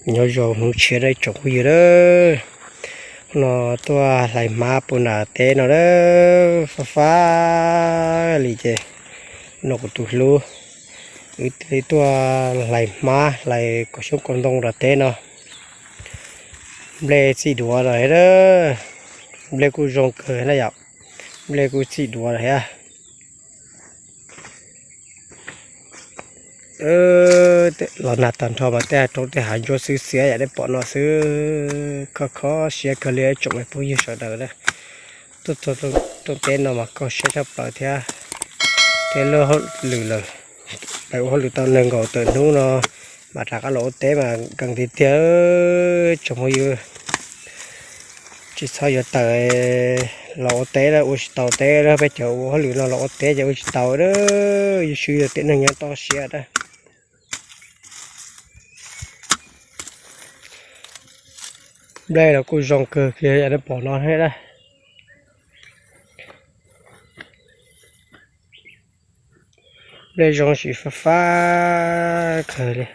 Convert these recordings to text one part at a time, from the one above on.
Nyob zoo hnub tshiab na tsoom phooj ywg na, no tuaj hlais hmab puag nram teb no na, fab fab li ces no kuv tus hlub wb thiaj li tuaj hlais hmab hlais kaum xyoob kaum ntoo nram teb no. Nplej txij duav lawm thiab na, nplej kuj zoo kawg na yom, nplej kuj txij duav lawm thiab. Los nag tag nrho mas tej roob tej hav ntsuab xwb xiab yam nej pom no xwb, kho kho siab kawg li tsoom phooj ywg sawv daws na. Tuaj txog rooj teb no mas kho siab tshaj plaws thiab. Tej lub hauj lwm lawm, peb ua hauj lwm tau nees nkaum tawm hnub no mas rov qab los ua teb mas nkees tiag tiag tsoom phooj ywg. Tsis txhob yuav tawm los ua teb, ua tsis tau teb, peb cov ua hauj lwm no los ua teb ces ua tsis tau, yus swb yus tiam neeg nyob toj siab na. Nplej los kuj zoo kawg kiag yam nej pom no thiab na. Nplej zoo tsis fab fab kawg li.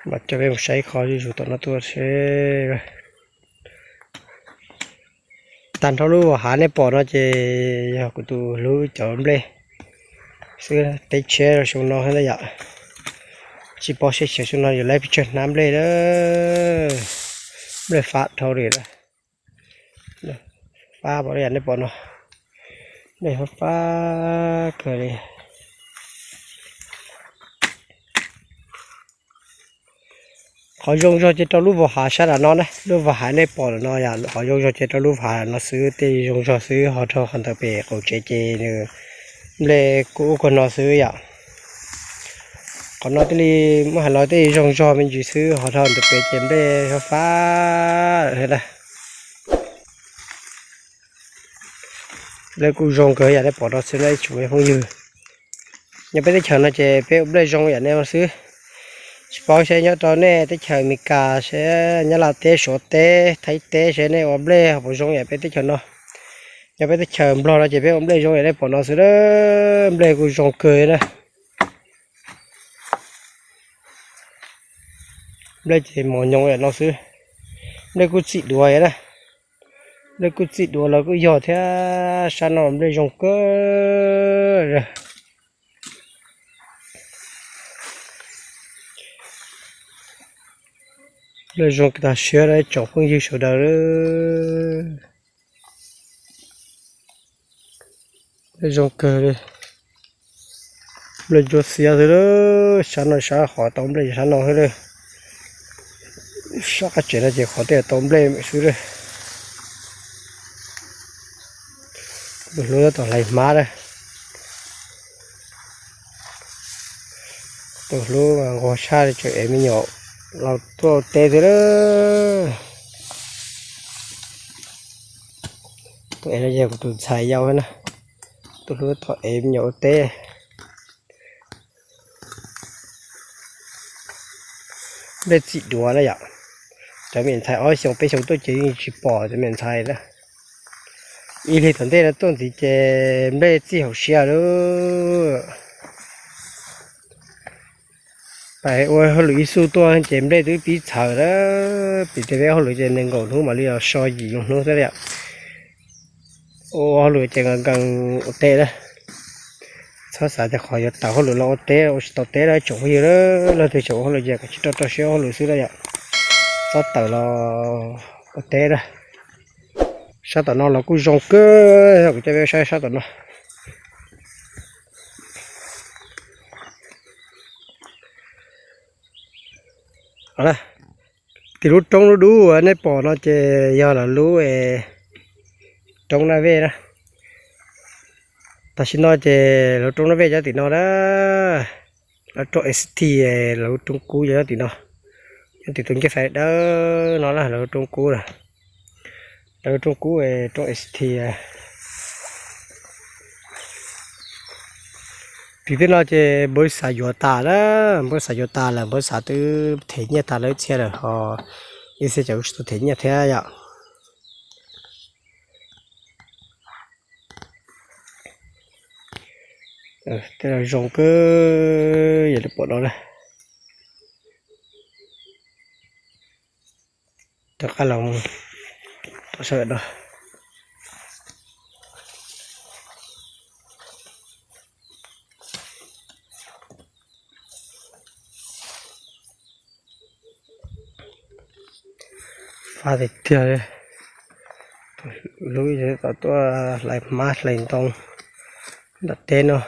Mas coj peb mus saib qhov zuj zus tom no tuaj seb. Tag nrho lub vos hav nej pom no ces yog kuv tus hlub cov nplej xwb, teb tshiab xyoo no yom. Tsis paub seb xyoo no yuav laib pes tsawg hnab nplej na. Nplej fab dhau li na. Fab pom li yam nej pom no, nplej fab fab kawg li. Qhov zoo zog ces rau lub vos hav sab nram no na, lub vos hav nej pom no yom, qhov zoo zog ces rau lub vos hav no xwb, tej zoo zog xwb, ho rau qhov ntawm pem qaum tsev ces nws nplej kuj ub kuj no xwb yom. Qhov no thiaj li muab hais los tej zoo zog me ntsis xwb, ho rau ntawm pem ces nplej fab fab lawm thiab na. Nplej kuj zoo kawg yam nej pom no xwb na ib tsoom phooj ywg. Nyob peb teb chaws no ces peb ua nplej zoo yam nej no xwb. Tsis paub seb nyob rau nej teb chaws Amelikas seb Nyab Laj teb, Suav teb, Thaib teb seb nej ua nplej puas zoo yam peb teb chaws no. Nyob peb teb chaws Nplog no ces peb ua nplej zoo yam nej pom no xwb na. Nplej kuj zoo kawg na. Nplej ces mos nyoos yam no xwb. Nplej kuj txim duav na. Nplej kuj txim duav los kuj yog thiab, sab no nplej zoo kawg. Nplej zoo tag siab tsoom phooj ywg sawv daws. Nplej zoo kawg li. Nplej ntsuab xiab xwb, sab no sab qhov tau nplej sab no xwb. Sab qab tsev no ces qhov tej tau nplej xwb. Tus hlub nyob tom hlais hmab na. Tus hlub nquag tshaj li, tseem ev me nyuam los tuaj teb xwb na. Tus ev no yog kuv tus ntxhais yau na. Tus hlub tau ev me nyuam ua teb. Nplej txim duav na yom. Cov me ntxhais ob xyoos peb xyoos tuaj ces yeej tsis pom cov me ntxhais na. Ib hlis tom ntej no tuaj ntxiv ces nplej txij hauv siab lawm. Pais ua hauj lwm ib xub tuaj ces nplej twb pib txhawv lawm. Piv txwv peb hauj lwm ces nees nkaum hnub mam li los so yim lub hnub xwb yom. Ua hauj lwm ces nkees ua teb na. Txhob xav tias qhov yuav tawm hauj lwm los ua teb ua tsis tau teb na tsoom phooj ywg na. Leej twg tseem ua hauj lwm ces kav tsij rau rau siab ua hauj lwm xwb na yom. Txhob tawm los ua teb na. Sab tom no los kuj zoo kawg, kuv coj peb saib sab tom no. Tim lub roob dub dub uas nej pom no ces yog lawv lub roob Naj Vej na. Tam sim no ces lawv roob Naj Vej nyob tim no na. Lawv roob S T, lawv roob kub nyob tim no. Nyob tim tus ncej fais dawb no na, lawv roob kub na. Lawv roob kub, roob S T. Tim tej no ces npawb xav yuav tas na, npawb xav yuav tas lawm, npawb xav twb them nyiaj tas lawm txhia lawm ho, ib txhia cov kuj tsis tau them nyiaj thiab yom. Tej no zoo kawg, yog li pom no na. Rov qab los mus tom sawv daws. Fab tiag tiag li. Hlub tom tuaj hlais hmab hlais ntoo nram teb no.